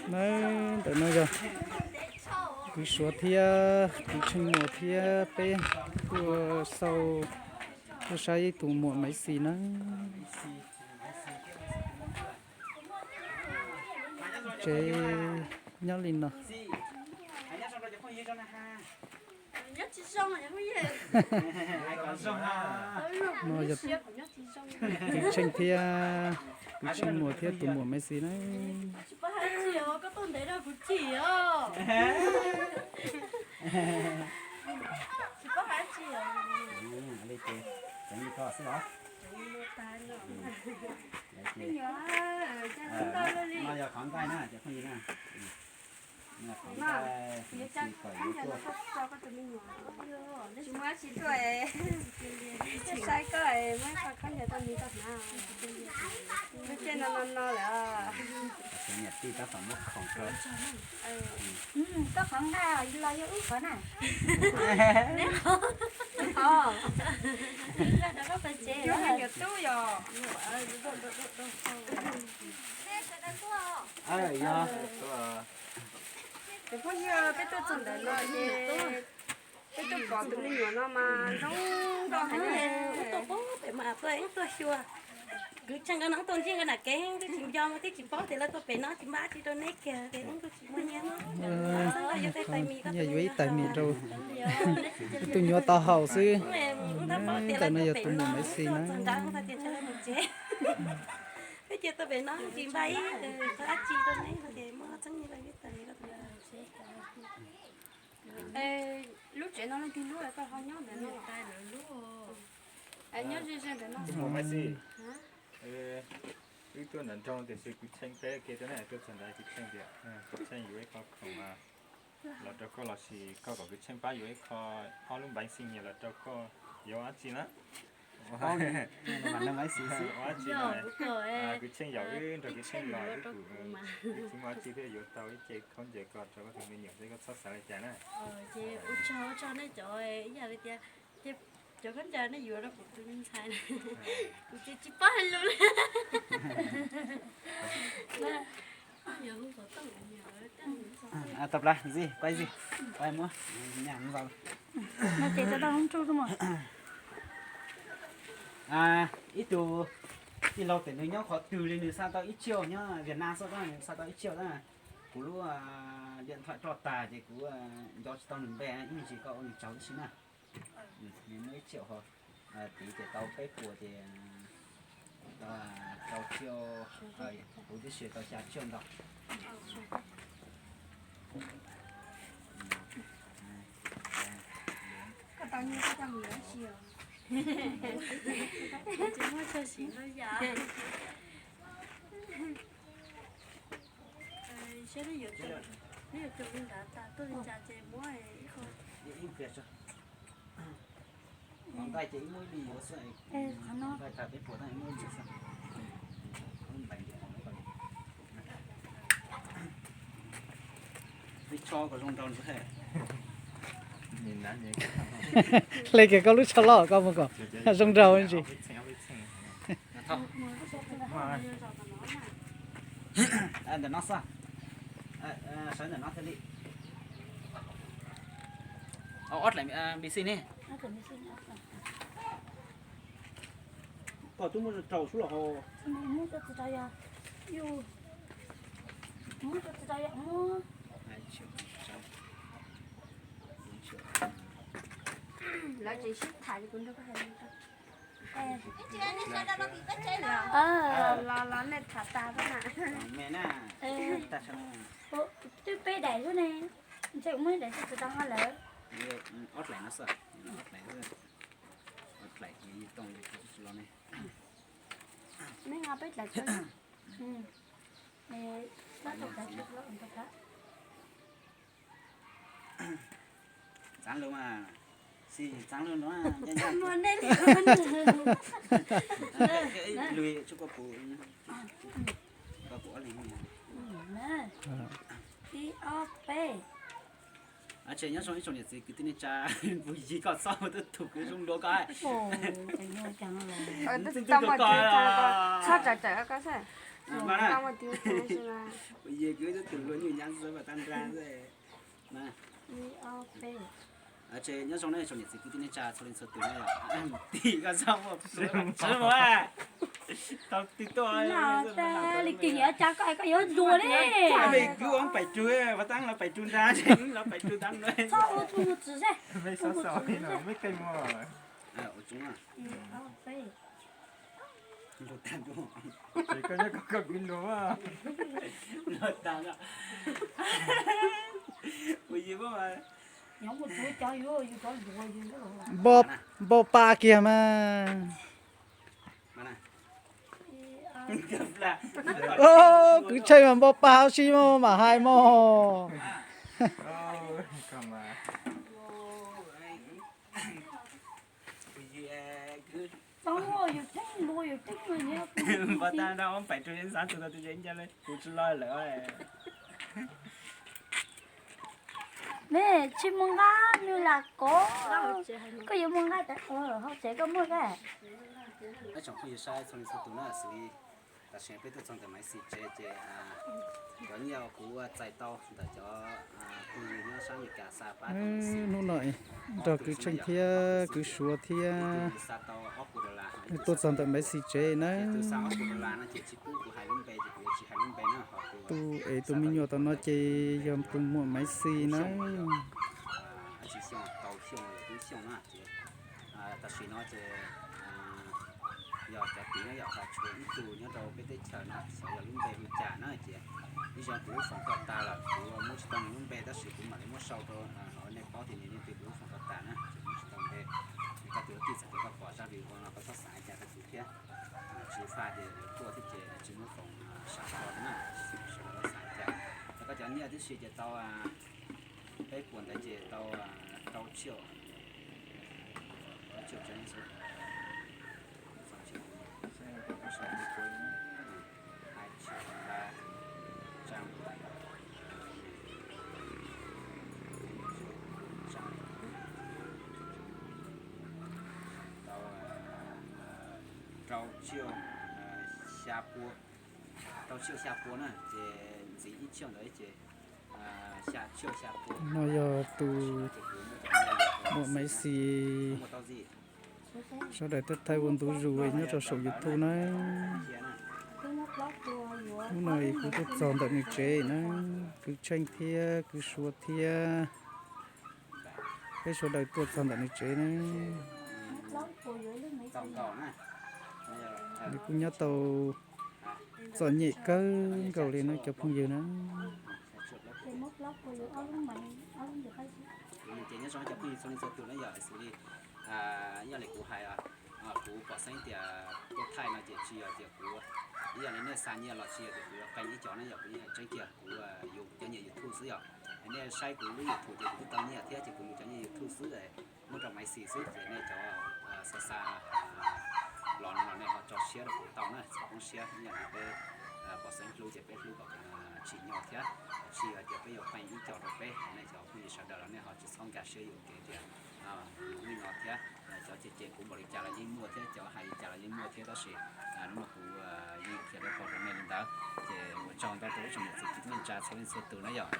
Nawb, ntawm no yog kwv Suav thiab kwv Tsheej Muas thiab peb tuaj xauj, tuaj saib tus muam Maiv Xis na. Tsev nyob li no. No yog kwv Tsheej thiab kwv Tsheej Muas thiab tus muam Maiv Xis na. No yog qhov nqaij na cov phooj ywg na. Qhov nqaij, tsis muaj dab tsi tuaj, saib koj muab ib qho khaub ncaws rau nws tau hnav. Lub caij no no no lawm. Niam tij tab tom muab khoom rau. Koj qhov nqaij los yog wb qhov na? Neb qhov. Yog me nyuam tub yog. Yog. Cov phooj ywg, peb tuaj txog ntawm no ces peb tuaj pom tus me nyuam no mas zoo nkauj heev. Wb tuaj pem mas tuaj wb tuaj xyuas. Kwv Tsheej nkawd no tuaj ntsib nkawd nram kev twb tsis nco, twb tsis paub tias lawv tuaj pem no, tsis npaj tsis rau neb kiag ces wb tuaj tsis muaj nyiaj no. Nyiaj yuav ib tais mis rau tus nyuam tau haus xwb. Ntawm no yog tus muam Maiv Xis na. Peb cia tuaj pem no tsis npaj ib qho dab tsi rau neb no ces muab txheeb nyiaj rau ib tais mis rau tus. Lub tsev no leej twg lub koj ho nyob ntawm no? Nyob ze ze ntawm no. Wb tuaj ntawm nroog tiam sis kwv Tsheej peb kiag tuaj na, tuaj txog ntawd kwv Tsheej tias kwv Tsheej yuav ib qho khoom los rau koj lossis koj kom kwv Tsheej pab yuav ib qho, ob lub npeev xij nyias los rau koj, yuav ua dab tsi na? Ua dab tsi no? Kwv Tsheej yaum wb nrog kwv Tsheej los wb kuj tsis muaj dab tsi thiab, yuav tau ib ce khaub ncaws ko rau koj tus me nyuam xwb, koj txhob xav li cas na. Ces ua tsaug, ua tsaug nej cov, ib yam li tias cov khaub ncaws nej yuav rau kuv tus me ntxhais na, kuv tsis, tsis paub hais lus li. Tau plas zib, pab zib, pab muab nyam ntau. No ces tau tau lub nruj tuaj mas. Ib tug tij laug tias nws nyob qhov twg li, nws xa tau ib txhiab, nyob Vietnam xwb, nws xa tau ib txhiab na. Kuv lub điện thoại roj tag ces kuv nco tsis tau nws npe, ib me ntsis koj ua nws tsaug tib si na. Nws muaj ib txhiab ho, tid ces tau peb puas ces tau rau txhiab, kuv tib si tau xya txhiab ntau. Koj tau nyiaj koj coj mus yuav si os. Tsis muaj chaw siv lub yam. Saib neb yuav, neb yuav cog li nrad tas tuaj li cas ces muab ib qho. Qhov nqaij ces ib muab ib li yuav xwb, qhov nqaij tas peb puas tab ib muab ib li xwb. Lub tsho kom zoo nraug ntag. Hle kiag koj lub tsho loj koj mus kom zoo nraug ntsis. Ntawm no xwb, sawv ntawm no thiaj li. Ob dlaim npis xij ne. Koj twb muab rau sub los hau. Lawv tseem sib tham li kuv nrog koj hais li. Los los nej tham tas xwb na. Twb peb daim xwb ne, ntshe kuv muaj ib daim twb tsis tau nqa lawm. Ob dlaim no xwb, ob dlaim, ob dlaim, neb nqa peb dlaim tso. Txaav lug mas, xij txaav lug no, muaj nej li. Lug tsuj koj puv, koj puv ob leeg. Ib ob peb. Nyob zoo ib tsoom niam txiv kwv tij neej tsa, puag yig koj txhob ua tub tug kwv zoo dua koj. Txhob tawm tawm koj xwb. Mas na, kuv yig kuv tus luag nyuj nyab xwb mas tag nrag xwb. Mas, nyob zoo nej tsoom niam txiv kwv tij neej tsa txhua leej txhua tus na yom. Tim koj txhob muaj plua tsis muaj. Tau twg tuaj li kis yuav cas koj hais koj yuav dua li. Kwv ob pais rug, vaj taab los pais rug nrag, los pais rug taab. Txhob ua txuj mus txwv seb. Ua txuj ua tag. Npau, npau pa kiag mas. Kwv Tsheej mas npau pa huv si mog mam hais mog. Npau taag nrho ob pais rau xav tus tau tus tsev nca le kuv tsis loj lawm. Ne tsis muaj nqaij nws lam kov. Koj yuav muaj nqaij tas hauv tsev koj muaj nqaij. Ib tsoom phooj ywg saib txhua leej txhua tus na, xws li tam sim peb tuaj txog ntawm Maiv Xis tsev ces cov nyiaj uas kuv txais tau ntawm cov phooj ywg nyob sab Amelikas xa pab tau Maiv Xis. Hnub no nrog Kwv Tsheej thiab Kwv Suav thiab xa tau ob puas dollar, tuaj txog ntawm Maiv Xis tsev na. Tus xa ob puas dollar no ces tsis pub kuv hais lub npe ces kuv yuav tsis hais lub npe na, ho tus es tus me nyuam tom no ces yog tus muam Maiv Xis na. Tsis xyoo, tau xyoo los yog tub xyoo na ces tam sim no ces yog cov tid no yog ho tshuav ib tug nyob rau peb teb chaws no xyov yog lub npe hu cas na ces ib zaug kuv lub foom tau tas lawm kuv muab tsis tau nws lub npe tab sis kuv mam li muab sau rau nej paub tias nws yog leej twg, kuv lub foom tau tas na ces muab tsis tau npe. Koj tus ua tij txawm tias koj pom zaj video no koj txhob xav li cas rau kuv thiab. Tsis faj tias tuaj thiab ces tsis muab foom sam kho thiab na, sawv daws xav li cas. Koj cov nyiaj tib si ces tau peb puas ntawd ces tau rau tsiaum, rau tsiaum tsev xwb. Tau rau tsiaum xya pua, rau tsiaum xya pua na ces ntxiv ib tsiaum ntawd ces xya tsiaum xya pua. No yog tus muam Maiv Xis, sawv daws tuaj thaij ua ntu zus nyob rau saum YouTube na. Hnub no kuv tuaj txog ntawm nws tsev na, Kwv Tsheej thiab Kwv Suav thiab peb sawv daws tuaj txog ntawm nws tsev na. Nws kuj nyob tau txom nyem kawg nkaus li na cov phooj ywg na. Ces nyob zoo cov phooj ywg txhua leej txhua tus na yog xws li ib yam li kuv hais, kuv pom xeeb tias tuaj thaij no ces tsis yog tias kuv, ib yam li nej xa nyiaj los tsis yog tias kuv yuav qee ib co na yog kuv yeej hais tseeb tiag kuv yus cov nyiaj YouTube xwb yom. Nej saib kuv lub YouTube ces kuv twb tau nyiaj thiab ces kuv yus cov nyiaj YouTube xwb, muab rau Maiv Xis xwb ces nej cov xa xa los no los nej ho tso siab rau kuv tau na, txhob poob siab ib yam li peb pom xeeb hlub ces peb hlub kom tsim nyog thiab tsis yog tias peb yuav qee ib co rau peb. Nej cov phooj ywg sawv daws los nej ho tsis txhob nkag siab yuam kev tias li no thiab. Cov cem cem kuv npaum li cas los yeej muaj thiab, cov hais li cas los yeej muaj thiab, tab sis hnub no kuv yeej qhia rau nej li ntawd. Ces ua tsaug ntau rau ib tsoom niam txiv kwv tij neej tsa txhua leej txhua tus na yom.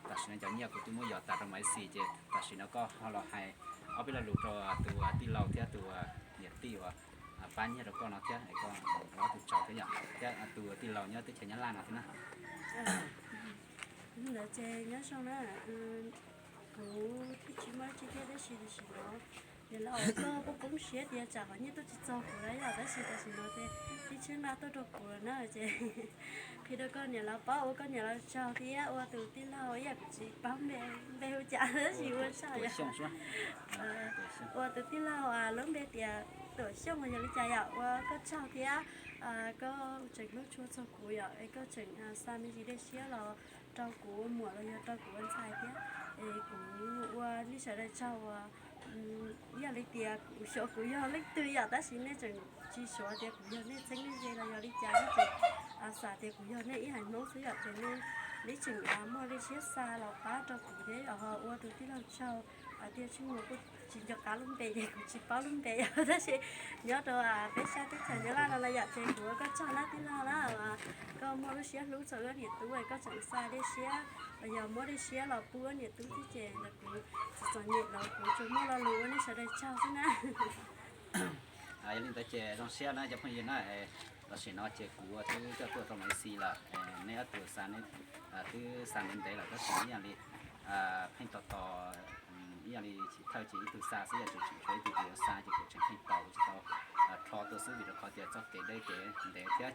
Tam sim no cov nyiaj kuv twb muab yos tas rau Maiv Xis ces tam sim no koj ho los hais ob peb lo lus rau tus tij laug thiab tus niam tij uas pab nyiaj rau koj no thiab, koj ob tug tsaug thiab yom, thiab tus tij laug nyob teb chaws Nyab Laj no thiab na. Ntawd ces nyob zoo na, kuv twb tsis muaj dab tsi thiab tab sis tam sim no niam laus koj poob poob siab tias tsam qhov nyiaj tuaj tsis txog kuv lawm yom, tab sis tam sim no ces tib tsheb nqa tuaj rau kuv lawm na ces qhia rau koj niam laus paub ua koj niam laus tsaug thiab ua tus tij laug ib yam kuv tsis paub npe, npe hu cas tab sis ua tsaug yom. Ua tus tij laug lub npe tias Tuam Xyooj yog li cas yom, ua koj tsaug thiab koj tseem hlub tshua txog kuv yom, es koj tseem xa me ntsis dej siab los rau kuv ua muam los yog rau kuv ua ntxhais thiab. Es kuv ua nej sawv daws tsaug uas ib yam li tias kuv xyov kuv yog leej twg yom, tab sis nej tseem tsis suav tias kuv yog nej txheeb nej ze los yog li cas, nej tseem xav tias kuv yog nej ib haiv Hmoob xwb yom, ces nej neb tseem muaj lub siab xa los pab rau kuv thiab os. Ua tus tij laug tsaug, tias tsis muaj, kuv tsis nco qab lub npe ces kuv tsis paub lub npe, tab sis nyob rau peb sab teb chaws Nyab Laj no los yom, ces kuv ua koj tsaug na tij laug na. Koj muaj lub siab hlub txog wb niam tub, koj tseem xa dej siab los yog muab dej siab los pub wb niam tub thiab, ces ntawm kuv txom txom nyem los kuv tsuas muaj lo lus ua nej sawv daws tsaug xwb na. Yog li ntawd ces zoo siab na cov phooj ywg na, tam sim no ces kuv twb coj tuaj rau Malaysia lawm, neb ob tug xa, twb xa ntev ntev lawm tab sis ib yam li pheej tos tos, ib yam li chiv thawj ces ib tug xa xwb, yog tseem tshuav ib tug yuav xa ces kuv tseem pheej tos kuv tsis tau rho tuaj xwb, vim rau qhov tias txoj kev deb kev ntev thiab.